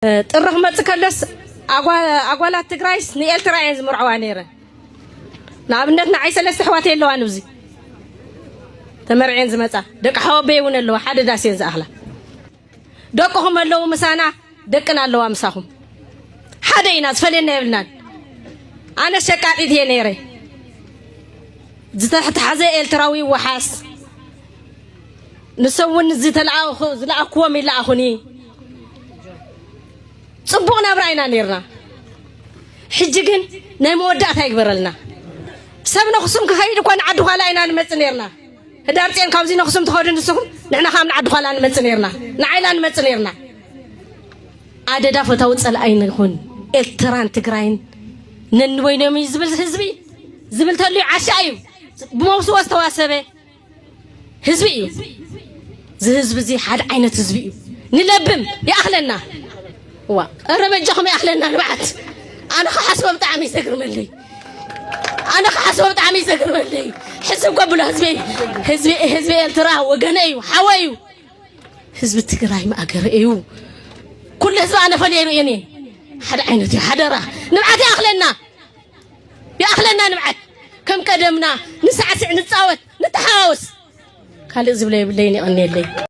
ጥሪ ክመጽእ ከሎስ ኣጓ- ኣጓላት ትግራይስ ንኤርትራ እየን ዝምርዐዋ ነይረን። ንኣብነት ንዓይ ሰለስተ ኣሕዋት የለዋን፣ ኣብዚ ተመርዐን ዝመጻ ደቂ ሓወበይ እውን ኣለዋ፣ ሓደ ዳስ እየን ዝኣኽላ። ደቅኹም ኣለዉ ምሳና፣ ደቅና ኣለዋ ምሳኹም። ሓደ ኢና፣ ዝፈልየና የብልናን። ኣነ ሸቃጢት እየ ነይረ። ዝተተሓዘ ኤርትራዊ ይወሓስ። ንሶም እውን ዝተለኣኹ- ዝለኣክዎም ይለኣኹኒ። ጽቡቕ ናብራ ኢና ነይርና። ሕጂ ግን ናይ መወዳእታ ይግበረልና። ሰብ ነኽሱም ክኸይድ እኳ ንዓዲ ዃላ ኢና ንመጽእ ነይርና። ህዳር ጼን ካብዚ ነኽሱም ትኸዱ ንስኹም፣ ንሕና ካብ ንዓዲ ዃላ ንመጽእ ነይርና። ንዓይላ ንመጽእ ነይርና። ኣደዳ ፈታዊ ጸላኣይ ንኹን። ኤርትራን ትግራይን ነንበይኖም እዩ ዝብል ህዝቢ ዝብል ተልዩ ዓሻ እዩ። ብመውስቦ ዝተዋሰበ ህዝቢ እዩ። እዚ ህዝቢ እዚ ሓደ ዓይነት ህዝቢ እዩ። ንለብም ይኣኽለና። ዋ፣ ኧረ በጃኹም ይኣኽለና ንብዓት። ኣነ ክሓስቦ ብጣዕሚ እዩ ዘግርመለይ። ኣነ ክሓስቦ ብጣዕሚ እዩ ዘግርመለይ። ሕስብ ከብሎ ህዝቢ ህዝቢ ህዝቢ ኤርትራ ወገነ እዩ፣ ሓወ እዩ። ህዝቢ ትግራይ ማእገረ እዩ። ኩሉ ህዝቢ ኣነ ፈልየ ይርእየን እየ። ሓደ ዓይነት እዩ። ሓደራ ንብዓት ይኣኽለና። ይኣኽለና ንብዓት። ከም ቀደምና ንሳዕስዕ፣ ንጻወት፣ ንተሓዋወስ። ካልእ ዝብለ የብለይን። የቐንየለይ።